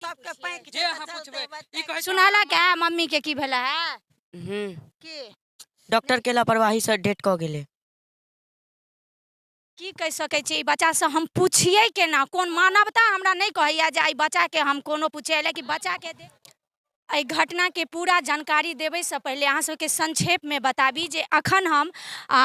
सबके पैंक जे अहाँ पुछबै ई कहै सुनलक है मम्मी के की भेलै है? की डॉक्टर के लापरवाही से डेथ कऽ गेलै। की कहि सकै छी ई बच्चासँ हम पुछियै केना? कोन मानवता हमरा नहि कहैया जे एहि बच्चाके हम कोनो पुछियै, लेकिन बच्चाके दे एहि घटनाके पूरा जानकारी देबैसँ पहिले अहाँ सबके संक्षेपमे बताबी जे अखन हम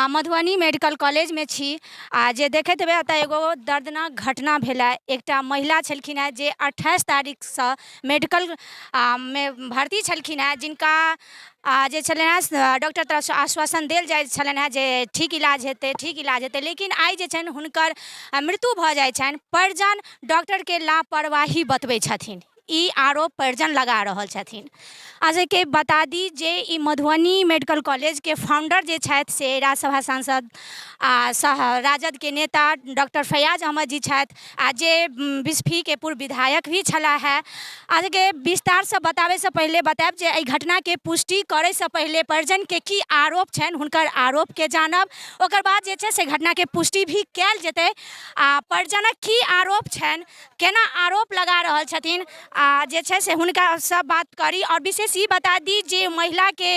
मधुबनी मेडिकल कॉलेजमे छी आ जे देखैत हेबै एतऽ एगो दर्दनाक घटना भेलै। एकटा महिला छलखिन हेँ जे 28 तारीखसँ मेडिकल मे भर्ती छलखिन हेँ, जिनका जे छलनि हेँ डॉक्टर तरफसँ आश्वासन देल जाइत छलनि हेँ जे ठीक इलाज हेतै, ठीक इलाज हेतै, लेकिन आइ जे छनि हुनकर मृत्यु भऽ जाइ छनि। परिजन डॉक्टरके लापरवाही बतबै छथिन, ई आरोप परिजन लगा रहल छथिन। अहाँके बता दी जे ई मधुबनी मेडिकल कॉलेजके फाउंडर जे छथि से राज्यसभा सांसद आ सह राजदके नेता डॉक्टर फैयाज अहमद जी छथि आ जे बिस्फीके पूर्व विधायक भी छलाह है। अहाँके विस्तारसँ बताबैसँ पहिले बतायब जे एहि घटनाके पुष्टि करैसँ पहिले परिजनके की आरोप छनि, हुनकर आरोपके जानब, ओकर बाद जे छै से घटनाके पुष्टि भी कयल जेतै आ परिजनक की आरोप छनि, केना आरोप लगा रहल छथिन आ जे छै से हुनका सब बात करी। आओर विशेष ई बता दी जे महिलाके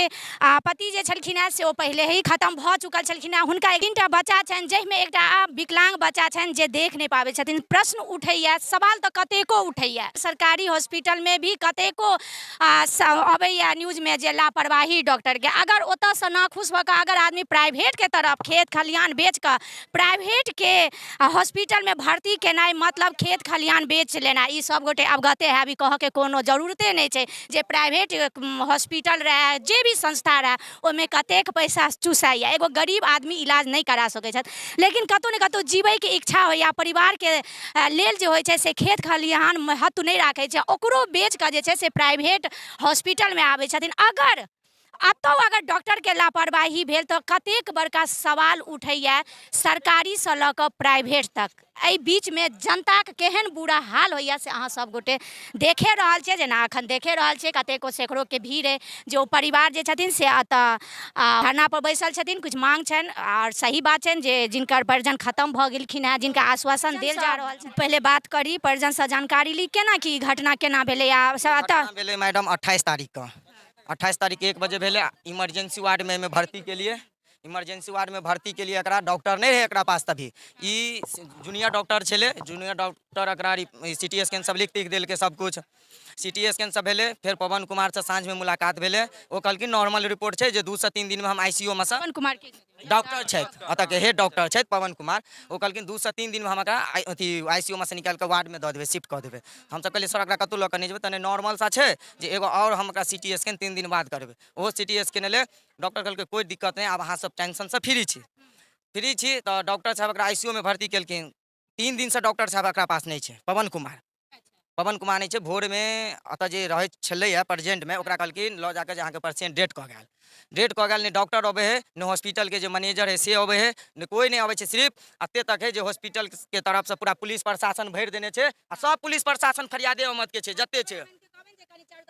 पति जे छलखिन हेँ से ओ पहिले ही खतम भऽ चुकल छलखिन हेँ। हुनका 3टा बच्चा छनि, जाहिमे एकटा विकलांग बच्चा छनि जे देख नहि पाबै छथिन। प्रश्न उठैए, सवाल तऽ कतेको उठैए। सरकारी हॉस्पिटलमे भी कतेको अबैए न्यूजमे जे लापरवाही डॉक्टरके। अगर ओतऽसँ नाखुश भऽ कऽ अगर आदमी प्राइवेटके तरफ खेत खलिहान बेच कऽ प्राइवेटके हॉस्पिटलमे भर्ती केनाइ मतलब खेत खलिहान बेच लेनाइ, ई सब गोटे अवगते हैब। ई कहऽके कोनो जरूरते नहि छै जे प्राइवेट हॉस्पिटल रहए जे भी संस्था रहए ओहिमे कतेक पैसा चुसाइए। एगो गरीब आदमी इलाज नहि करा सकै छथि, लेकिन कतहु ने कतहु जीबैके इच्छा होइए, परिवारके लेल जे होइ छै से खेत खलिहान महत्व नहि राखै छै, ओकरो बेचकऽ जे छै से प्राइवेट हॉस्पिटलमे आबै छथिन। अगर एतौ अगर डॉक्टरके लापरवाही भेल तऽ कतेक बड़का सवाल उठैए सरकारीसँ लऽ कऽ प्राइवेट तक। एहि बीचमे जनताके केहन बुरा हाल होइए से अहाँ सब गोटे देखे रहल छियै। जेना एखन देखे रहल छियै कतेको सैकड़ोके भीड़ अइ जे ओ परिवार जे छथिन से एतऽ धरनापर बैसल छथिन। किछु माँग छनि आओर सही बात छनि जे जिनकर परिजन खतम भऽ गेलखिन हेँ, जिनका आश्वासन देल जा रहल छनि। पहिले बात करी, परिजनसँ जानकारी ली केना की ई घटना केना भेलै। आ सब एतऽ घटना भेलै मैडम 28 तारीखके, 28 तारीख 1 बजे भेलै। इमरजेंसी वार्डमे एहिमे भर्ती के लिए, इमरजेंसी वार्डमे भर्ती के लिए एकरा डॉक्टर नहि रहै एकरा पास तभी। ई जूनियर डॉक्टर छलै, जूनियर डॉक्टर एकरा सी टी स्कैन सब लिख तिख देलकै, सब कुछ सी टी स्कैन सब भेलै। फेर पवन कुमारसँ साँझमे मुलाकात भेलै, ओ कहलखिन नॉर्मल रिपोर्ट छै जे 2 से 3 दिनमे हम आई सी you मे सँ पवन कुमार के डॉक्टर छथि, ओतऽके हेड डॉक्टर छथि पवन कुमार, ओ कहलखिन 2 से 3 दिनमे हम एकरा अथी आई सी you मे सँ निकालि कऽ वार्डमे दऽ देबै, शिफ्ट कऽ देबै। हमसब कहलियै सर एकरा कतहु लऽ कऽ नहि जेबै, तने नॉर्मल सा छै जे एगो आओर हम एकरा सी टी स्कैन 3 दिन बाद करेबै। ओहो सी टी स्कैन एलै, डॉक्टर कहलकै कोइ दिक्कत नहि, आब अहाँ सब टेंशनसँ फ्री छी, फ्री छी। तऽ डॉक्टर साहब एकरा आई सी you मे भर्ती केलखिन। 3 दिनसँ डॉक्टर साहब एकरा पास नहि छै, पवन कुमार, पवन कुमार नहि छै। भोरमे एतऽ जे रहै छलैए प्रेजेंटमे ओकरा कहलखिन लऽ जाकऽ जे अहाँके पेशेंट डेथ कऽ गेल, डेथ कऽ गेल। नहि डॉक्टर अबै हइ, नहि हॉस्पिटलके जे मैनेजर हइ से अबै हइ, नहि कोइ नहि अबै छै। सिर्फ एते तक हइ जे हॉस्पिटलके तरफसँ पूरा पुलिस प्रशासन भरि देने छै आ सब पुलिस प्रशासन फरियादे अहमदके छै, जते छै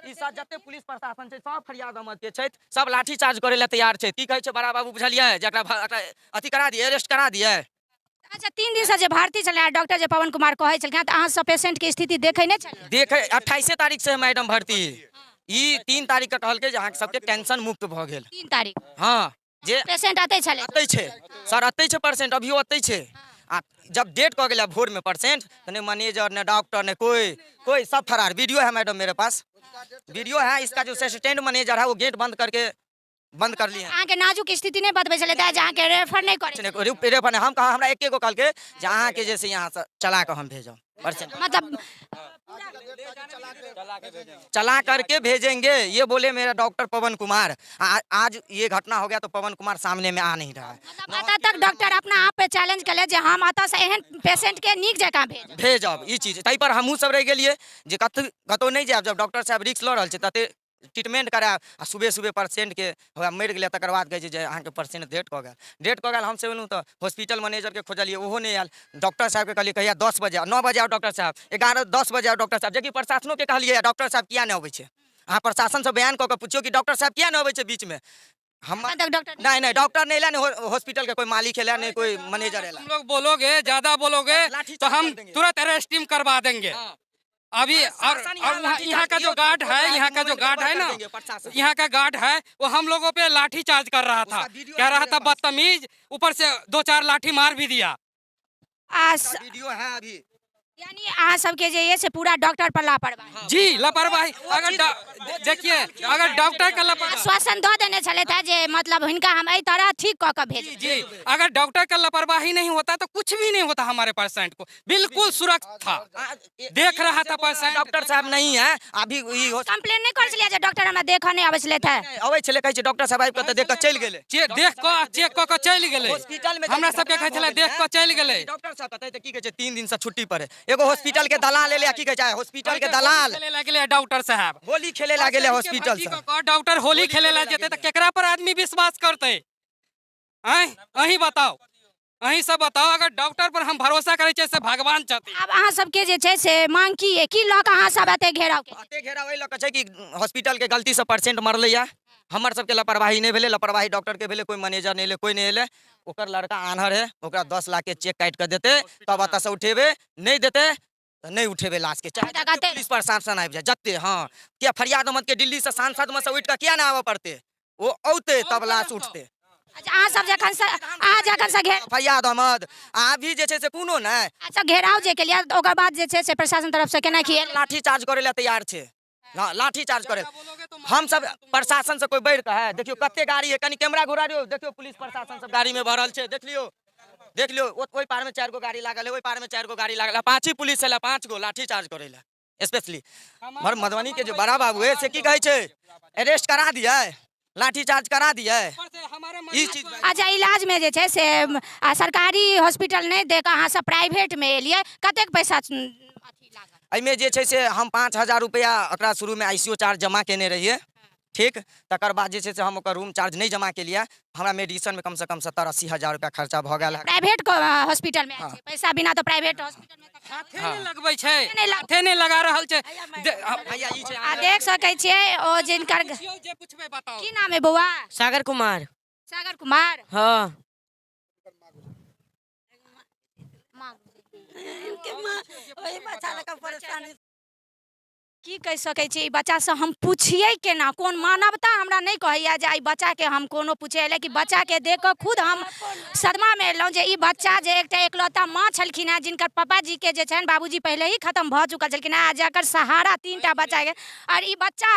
ई सब जते पुलिस प्रशासन छै सब फरियाद अहमदके छथि, सब लाठी चार्ज करै लए तैयार छै। की कहै छै बड़ा बाबू बुझलियै जे एकरा अथी करा दियै, अरेस्ट करा दियै। अच्छा, 3 दिनसँ जे भर्ती छलै डॉक्टर जे पवन कुमार कहै छलखिन तऽ अहाँ सब पेशेंटके स्थिति देखै नहि छलियै? देखै 28 तारीख से मैडम भर्ती, ई 3 तारीख के कहलकै जे अहाँके सबके टेंशन मुक्त भऽ गेल। 3 तारीख? हँ, जे पेशेंट अतै छलै? अतै छै सर, अतै छै पेशेंट, अभियो अतै छै। आ जब डेट कऽ गेलै भोर में पेशेंट, तऽ नहि मैनेजर नहि डॉक्टर नहि कोई, कोई सब फरार। वीडियो है मैडम मेरे पास, वीडियो है इसका, जो असिस्टेंट मैनेजर है वो गेट बंद करके बंद कर लिए। अहाँके नाजुक स्थिति नहि बतबै छलै जे अहाँके रेफर नहि करै? रेफर नहि, हम कहा हमरा एके गो कहलकै जे अहाँके जे से यहाँ से चला कऽ हम भेजब पेशेंट, मतलब चला करके भेजेंगे, ये बोले मेरा डॉक्टर पवन कुमार। आज ये घटना हो गया तो पवन कुमार सामने में आ नहीं रहा है। मतलब अतः तक डॉक्टर अपना आप पे चैलेंज कले जे हम अतः से एहन पेशेंट के नीक जकाँ भेजब, भेजब। ई चीज ताहि पर हमहूँ सब रहि गेलियै जे कतहु नहि जायब, जब डॉक्टर साहब रिस्क लऽ रहल छै तते ट्रीटमेंट करायब आ सुबह सुबह पेशेंटके होए मरि गेलै, तकर बाद कहै छै जे अहाँके पेशेंट डेथ कऽ गेल, डेथ कऽ गेल। हमसब एलहुँ तऽ हॉस्पिटल मैनेजरके खोजलियै, ओहो नहि आयल। डॉक्टर साहबके कहलियै कहिया 10 बजे आउ, 9 बजे आउ डॉक्टर साहब, 11-10 बजे आउ डॉक्टर साहब। जेकि प्रशासनोके कहलियै डॉक्टर साहब किया नहि अबै छै, अहाँ प्रशासनसँ बयान कऽ कऽ पुछियौ कि डॉक्टर साहब किया नहि अबै छै बीचमे। हम एखन तक डॉक्टर नहीं, नहीं डॉक्टर नहीं एला, नहीं हॉस्पिटल के कोई मालिक एला, नहीं कोई मैनेजर एला। तुम लोग बोलोगे, ज्यादा बोलोगे लाठी तो हम चार्ज कर देंगे। तुरंत अरेस्टिंग करवा देंगे। हाँ। अभी और और यहाँ का जो गार्ड है, यहाँ का जो गार्ड है ना, यहाँ का गार्ड है वो हम लोगों पे लाठी चार्ज कर रहा था, कह रहा था बदतमीज, ऊपर से 2-4 लाठी मार भी दिया। आ वीडियो है अभी। यानी अहाँ सबके जे ये से पूरा डॉक्टर पर लापरवाही। जी लापरवाही। अगर देखिए अगर डॉक्टर का लापरवाही आश्वासन दऽ देने छलथि हेँ जे मतलब हिनका हम एहि तरह ठीक कऽ कऽ भेज। जी अगर डॉक्टर का लापरवाही नहीं होता तो कुछ भी नहीं होता हमारे पेशेंट को, बिल्कुल सुरक्षित था, देख रहा था पेशेंट। डॉक्टर साहब नहीं है अभी। कंप्लेन नहि करै छलियै जे डॉक्टर हमरा देखऽ नहि अबै छलथि हेँ? अबै छलै, कहै छै डॉक्टर साहब आबि कऽ तऽ देख कऽ चलि गेलै। देख कऽ चेक कऽ कऽ चलि गेलै। हॉस्पिटल में हमरा सबके कहै छलै देख कऽ चलि गेलै। डॉक्टर साहब कहतै तऽ की कहै छै 3 दिन से छुट्टी पर है। एगो हॉस्पिटल के दलाल एलै, की कहै छै हॉस्पिटल के दलाल खेले ला गेलै डॉक्टर साहब, होली खेले ला गेलै हॉस्पिटल से। डॉक्टर होली खेले ला जेतै तऽ केकरा पर आदमी विश्वास करतै? आँय अहीं बताओ, अहीं सब बताओ, अगर डॉक्टर पर हम भरोसा करै छियै से भगवान छथिन। आब अहाँ सबके जे छै से मांग की ये, की लऽ कऽ अहाँ सब एते घेराव केलियै? एते घेराव एहि लऽ कऽ छै कि हॉस्पिटल के गलती से पेशेंट मरलैया, हमर सबके लापरवाही नहि भेलै, लापरवाही डॉक्टर के भेलै, कोई मैनेजर नहि एलै, कोई नहि एलै। ओकर लड़का आन्हर है, ओकरा 10 लाख के चेक काटि कऽ देतै तब एतऽ से उठेबै, नहि देतै तऽ नहि उठेबै लाश के, चाहे जते पुलिस प्रशासन आबि जाए जते। हाँ किया फरियाद अहमद के दिल्ली से सांसद में से उठि कऽ किया नहि आबऽ पड़तै? ओ औतै तब लाश उठतै। अच्छा अहाँ सब जखन से, अहाँ जखन से घेर फरियाद अहमद अभी जे छै से कोनो नहि। अच्छा घेराव जे केलियै ओकर बाद जे छै से प्रशासन तरफ से केना की लाठी चार्ज करै लए तैयार छै। हाँ लाठी चार्ज करे हम सब प्रशासन से कोई बढ़ि कऽ है? देखियौ कते गाड़ी है, कनी कैमरा घुरा दियौ, देखियौ पुलिस प्रशासन सब गाड़ी में भरल छै, देख लियौ, देख लियौ। ओहि पार में 4 गो गाड़ी लागल है, ओहि पार में 4 गो गाड़ी लागल है, 5 ही पुलिस एलै, 5 गो लाठी चार्ज करै लए। स्पेशली हमर मधुबनी के जे बड़ा बाबू है से की कहै छै, अरेस्ट करा दियै, लाठी चार्ज करा दियै, ई चीज। अच्छा इलाज में जे छै से सरकारी हॉस्पिटल नहि दे कऽ अहाँ सब प्राइवेट में एलियै, कतेक पैसा अथी लागल? एहिमे जे छै से हम 5000 रुपैआ ओकरा शुरूमे ICU charge जमा केने रहियै, ठीक। तकर बाद जे छै से हम ओकर रूम चार्ज नहि जमा केलियै, हमरा मेडिसिनमे कमसँ कम 70-80 हजार रुपैआ खर्चा भऽ गेल। प्राइवेट हॉस्पिटल में पैसा बिना तो प्राइवेट हॉस्पिटल में हाथे नहि लगबै छै, हाथे नहि लगा रहल छै। आ देख सकै छियै ओ जिनकर जे पुछबै बताउ। की नाम है बौआ? सागर कुमार। सागर कुमार। हाँ की कहि सकै छी ई बच्चासँ हम पुछियै केना? कोन मानवता हमरा नहि कहैया जे एहि बच्चाके हम कोनो पूछै, लेकिन बच्चाके देख कऽ खुद हम सदमामे एलहुँ जे ई बच्चा जे एकटा एकलौता माँ छलखिन हेँ, जिनकर पापाजीके जे छनि बाबूजी पहिले ही खत्म भऽ चुकल छलखिन हेँ, आ जकर सहारा 3टा बच्चाके, आओर ई बच्चा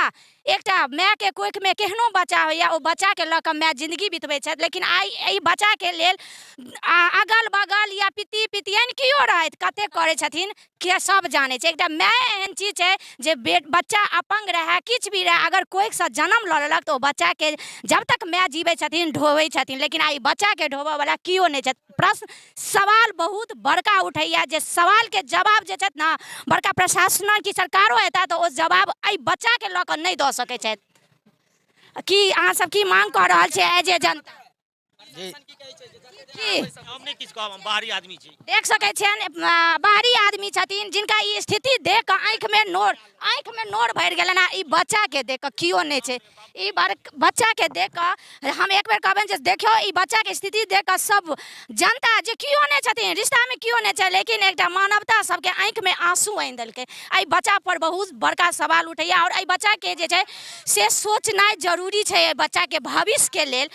एकटा मायके कोखिमे केहनो बच्चा होइए ओ बच्चाके लऽ कऽ माय जिन्दगी बितबै छथि, लेकिन आइ एहि बच्चाके लेल अगल बगल या पित्ती पितियन केओ रहथि कतेक करै छथिन के सब जानै छै। एकटा माय एहन चीज छै जे बच्चा अपंग रहए किछु भी रहए, अगर कोखिसँ जन्म लऽ लेलक तऽ ओ बच्चाके जब तक माय जीबै छथिन ढोबै छथिन, लेकिन आइ बच्चाके ढोबऽवला केओ नहि छथि। प्रश्न सवाल बहुत बड़का उठैया जे सवालके जवाब जे छथि ने बड़का प्रशासन की सरकारो एता तऽ ओ जवाब एहि बच्चाके लऽ कऽ नहि दऽ सकै छथि। की अहाँ सब की मांग कऽ रहल छियै एज ए जनता? की हम नहि किछु कहब, हम बाहरी आदमी छी। देख सकै छियनि बाहरी आदमी छथिन जिनका ई स्थिति देख कऽ आँखिमे नोर भरि गेलनि, आ ई बच्चाके देख कऽ केओ नहि छै। ई बच्चाके देख कऽ हम एक बेर कहबनि जे देखियौ ई बच्चाके स्थिति देख कऽ सब जनता जे केओ नहि छथिन, रिश्तामे केओ नहि छै, लेकिन एकटा मानवता सबके आँखिमे आंसू आनि देलकै। एहि बच्चा पर बहुत बड़का सवाल उठैया आओर एहि बच्चाके जे छै से सोचनाइ जरूरी छै एहि बच्चाके भविष्यके लेल,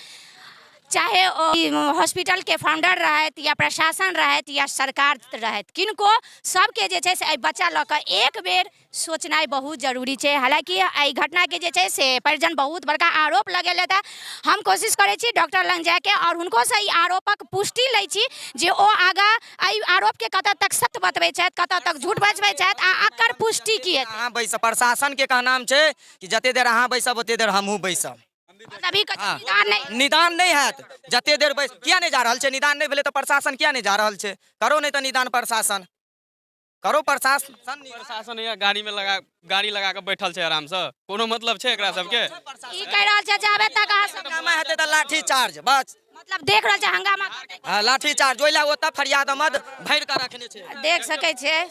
चाहे ओ हॉस्पिटल के फाउंडर रहथि या प्रशासन रहथि या सरकार रहथि, किनको सबके जे छै से एहि बच्चा लऽ कऽ एक बेर सोचनाइ बहुत जरूरी छै। हालाँकि एहि घटनाके जे छै से परिजन बहुत बड़का आरोप लगेलथि। हम कोशिश करै छी डॉक्टर लग जाके आओर हुनकोसँ ई आरोपक पुष्टि लै छी जे ओ आगाँ एहि आरोपके कतऽ तक सत्य बतबै छथि, कतऽ तक झूठ बजबै छथि, आ एकर पुष्टि की हेतै। अहाँ बैसब, प्रशासन के कहनाम छै कि जते देर अहाँ बैसब ओते देर हमहूँ बैसब। अभी निदान नहि, निदान नहि हैत जते देर बैस। किया नहि जा रहल छै? निदान नहि भेलै तऽ प्रशासन किया नहि जा रहल छै? करो नहि तऽ निदान प्रशासन करो। प्रशासन प्रशासन यहाँ गाड़ी में लगा गाड़ी लगा के बैठल छै आराम से, कोनो मतलब छै एकरा सबके? ई कहि रहल छै जाबे तक अहाँ सब हंगामा हेतै तऽ लाठी चार्ज, बस। मतलब देख रहल छै हंगामा। हाँ लाठी चार्ज ओहि लए ओतऽ फरियाद अहमद भरि कऽ रखने छै। देख सकै छियै।